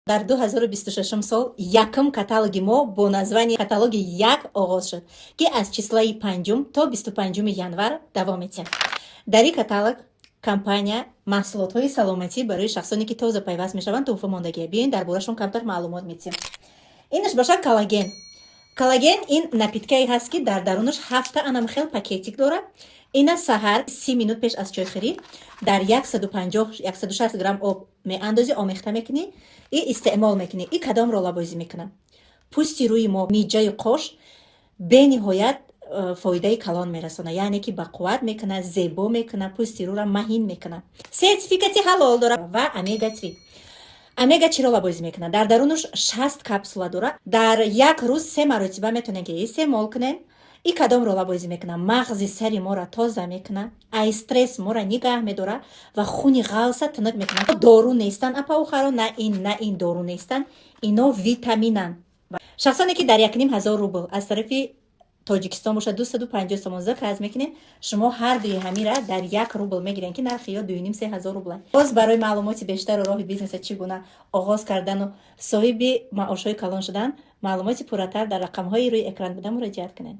Дар 2026 сол якум каталоги мо бо название каталоги як оғоз шуд, ки аз числаи 5 то 25 январ давом метиҳад. Дар ин каталог компания маҳсулотҳои саломатӣ барои шахсоне, ки тоза пайваст мешаванд, туҳфа мондагия. Биёин, дар борашон камтар маълумот метиҳем. Инаш бошад коллаген. Коллаген ин напиткае ҳаст, ки дар дарунаш ҳафта анамхел пакетик дорад. Ина саҳар 30 минут пеш аз чойхӯрӣ дар 150, 160 грамм об меандозӣ, омехта мекунӣ и истеъмол мекунӣ. И кадом рола бозӣ мекунад? Пӯсти рӯи мо, миҷаю қош бениҳоят фоидаи калон мерасонад, яъне ки бақувват мекунад, зебо мекунад, пӯсти рӯра маҳин мекунад. Сертификати ҳалол дорад ва омега 3. Омега чӣ рола бозӣ мекунад? Дар дарунаш 60 капсула дорад. Дар як рӯз се маротиба метавонем, ки истеъмол кунем. И кадом рола бозӣ мекунад? Мағзи сари моро тоза мекунад, ай стресс моро нигаҳ медорад ва хуни ғалса тунук мекунад. Дору нестанд, апаухаро, на ин, на ин дору нестанд, ино витаминанд. Шахсоне, ки дар 1500 рубл, аз тарафи Тоҷикистон бошад 250 сомон, заказ мекунед, шумо ҳар дуи ҳамира дар 1 рубл мегирем, ки нархи ё 2,5-3 ҳазор рубла. Боз барои маълумоти бештару роҳи бизнеса чӣ гуна оғоз кардану соҳиби маошҳои калон шудан, маълумоти пурратар дар рақамҳои рӯи экран буда муроҷиат кунед.